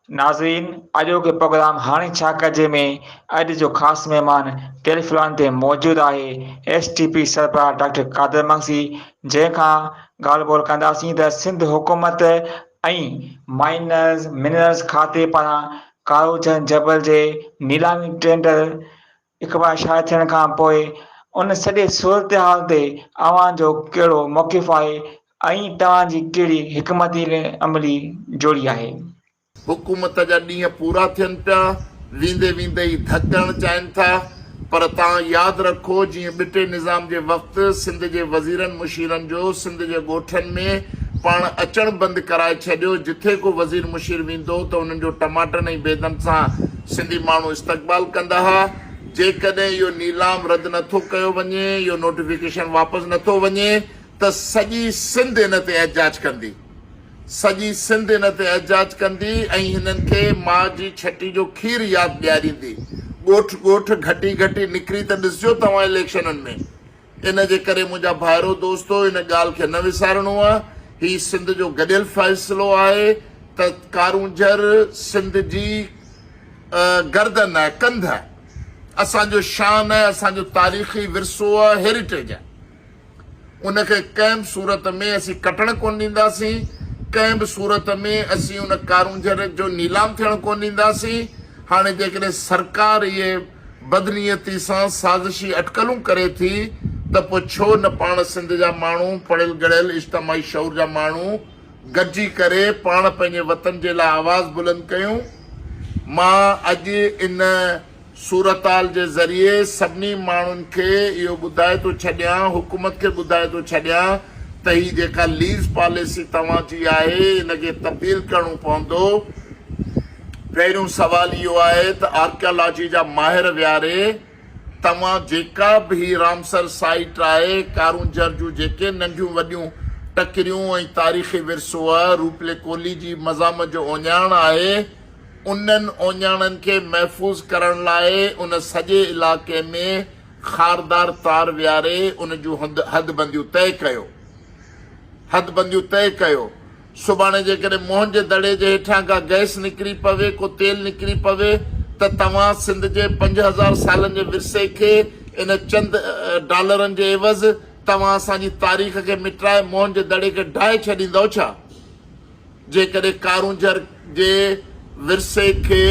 ناظرين اڄوڪي پروگرام هاڻي ڇا ڪجي ۾ اڄ جو خاص مهمان ٽيليفلان تي موجود آهي ايس ٽي پي سربراهه ڊاڪٽر قادر مگسي جنهن کان ڳالهه ٻولهه ڪنداسين ته سنڌ حڪومت ۽ مائنرز منرلز کاتي پاران ڪاروجهن جبل جي نيلامي ٽينڊر اخبار شايع ٿيڻ کان پوء ان سڄي صورتحال تي اوهان جو ڪهڙو موقف آهي ۽ توهان جي ڪهڙي حڪمت عملي جوڙي آهي؟ حڪومت جا ڏينهن پورا ٿين پيا، ويندي ويندي ئي ڌڪ ڪرڻ چاهين ٿا، پر توهان ياد رکو جيئن ٻٽي نظام جي وقت سنڌ جي وزيرن مشيرن جو سنڌ جي ڳوٺن ۾ پاڻ اچڻ بند ڪرائي ڇڏيو، جٿي ڪو وزير مشير ويندو ته انهن جو ٽماٽن ۽ بيدن سان سنڌي ماڻهو استقبال ڪندا ها، جيڪڏهن اهو نيلام رد نه ٿو ڪيو وڃي، اهو نوٽيفڪيشن واپس نه ٿو وڃي ته سڄي سنڌ ان تي احتجاج ڪندي، سڄي سنڌ ان تي احتجاج ڪندي ۽ هنن کي ماء جي ڇٽي جو کير ياد ڏياريندي، ڳوٺ ڳوٺ گهٽي گهٽي نڪري ته ڏسجو توهان اليڪشنن ۾. ان جي ڪري منهنجا ڀائرو دوستو ان ڳالهه کي نه وسارڻو آ هي سنڌ جو گڏيل فيصلو آهي ته ڪارونجهر سنڌ جي گردن آهي ڪنڌ آهي اسان جو شان آهي اسان جو تاريخي ورثو آهي هيريٽيج آهي ان کي ڪنهن به صورت ۾ اسين ڪٽڻ ڪونه ڏينداسين ڪنهن به صورت ۾ اسين ان ڪارونجهر جو نيلام ٿيڻ ڪونه ڏينداسين هاڻي جيڪڏهن سرڪار اهي بدنيتي سان سازشي اٽڪلون ڪري ٿي ته پوء ڇو نه پاڻ سنڌ جا ماڻهو پڙهيل ڳڙهيل اجتماعي شعور جا ماڻهو گڏجي ڪري پاڻ پنهنجي وطن جي لاء آواز بلند ڪيون. مان اڄ ان صورتحال جي ذريعي سڀني ماڻهن کي اهو ٻڌائي ٿو ڇڏيان حڪومت کي ٻڌائي ٿو ڇڏيان ته هي جيڪا ليز پاليسي توهان جي آهي ان کي تبديل ڪرڻو پوندو. پهريون سوال اهو آهي ته آرڪيالاجي جا ماهر ويهاري توهان جيڪا به هي رامسر سائيٽ آهي، ڪارونجهر جون جيڪي ننڍيون وڏيون ٽڪريون ۽ تاريخي ورثو روپلي ڪولهي جي مزاحمت جو اهڃاڻ آهي، انهن اهڃاڻن کي محفوظ ڪرڻ لاء ان سڄي علائقي ۾ خاردار تار ويهاري ان جون حدبنديون طئي ڪيو. حدبنديون طئي ڪيو. سڀاڻي جيڪڏهن موهن جي دڙي جي هيٺان ڪا گئس نڪري پوي، ڪو تيل نڪري پوي ته توهان سنڌ جي 5000 سالن جي ورثي کي ان چند ڊالرن جي عيوض توهان اسان جي تاريخ کي مٽرائي موهن جي دڙي کي ڊاهي ڇڏيندؤ ڇا؟ جيڪڏهن ڪارونجهر جي ورثي کي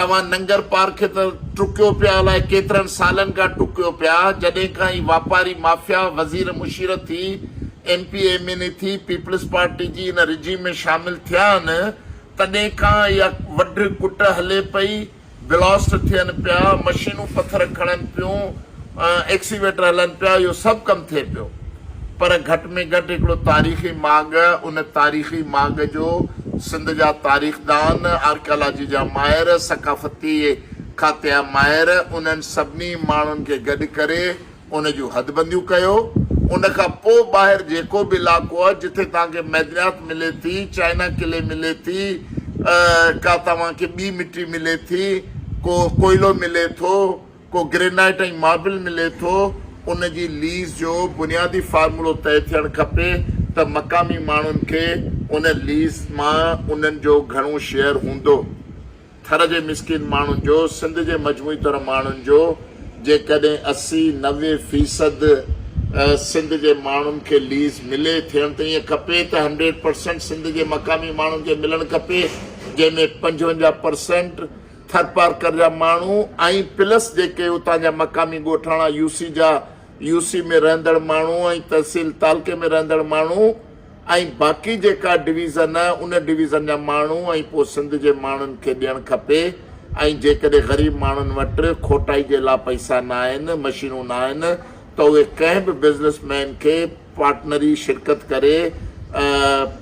توهان ننگر پارکي ته ٽڪيو پيا الائي ڪيترن سالن کان ٽڪيو پيا جڏهن کان هي واپاري مافيا وزير مشير ٿي M P M N A ٿي پيپلز پارٽي جي ان رجيم ۾ شامل ٿيا آهن تڏهن کان اها وڍ ڪٽ هلي پئي بلاسٽ ٿين پيا، مشينون پٿر کڻن پيون، ايڪسيويٽر هلن پيا، اهو سڀ ڪم ٿئي پيو. پر گهٽ ۾ گهٽ هڪڙو تاريخي ماڳ، ان تاريخي ماڳ جو سنڌ جا تاريخدان، آرڪيالاجي جا ماهر، ثقافتي کاتي جا ماهر، انهن سڀني ماڻهن کي گڏ ڪري، ان جون حدبنديون ڪيو، ان کان پوء ٻاهر جيڪو به علائقو آهي جتي توهان کي معدنيات ملي ٿي، چائنا قلعي ملي ٿي، ڪا توهان کي ٻي مٽي ملي ٿي، ڪو ڪوئلو ملي ٿو، ڪو گرينائيٽ ۽ ماربل ملي ٿو، ان جي ليز جو بنيادي فارمولو طئي ٿيڻ کپي ته مقامي ماڻهن کي ان ليز مان انهن جو گهڻو شيئر هوندو. ٿر جي مسڪين ماڻهن جو، سنڌ جي مجموعي طور ماڻهن جو جيڪڏهن 80، 90 فيصد سنڌ جي ماڻهن کي ليز ملي، ٿيڻ ته ائين کپي ته هنڊريڊ پرسينٽ سنڌ جي مقامي ماڻهن کي ملڻ کپي، جنهن ۾ 55 پرسينٽ ٿرپارڪر جا ماڻهو ۽ پلس جيڪي اتان جا مقامي ڳوٺاڻا يو سي جا يو سي ۾ رهندڙ ماڻهو ۽ تحصيل تعلقي ۾ رهندڙ ماڻهو ۽ باقي جيڪا ڊويزن ان ڊويزن جا ماڻهو ۽ پوء سنڌ جي ماڻهن کي ڏيڻ کپي ۽ جيڪڏهن غريب ماڻهن وٽ کوٽائي جي لا پئسا ناهن مشينون ناهن ته اهي ڪنهن به بزنس مين کي پارٽنري شرڪت ڪري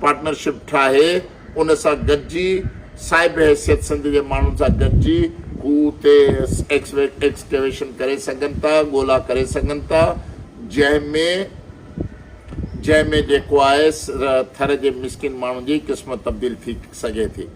پارٽنرشپ ٺاهي ان سان گڏجي صاحب حيثيت سنڌ جي ماڻهن سان گڏجي هو اتي ايڪسڪيويشن ڪري سگهن ٿا ڳولا ڪري سگهن ٿا جنهن ۾ جنهن ۾ جيڪو آهي ٿر جي مسڪين ماڻهن جي قسمت تبديل ٿي سگهي ٿي.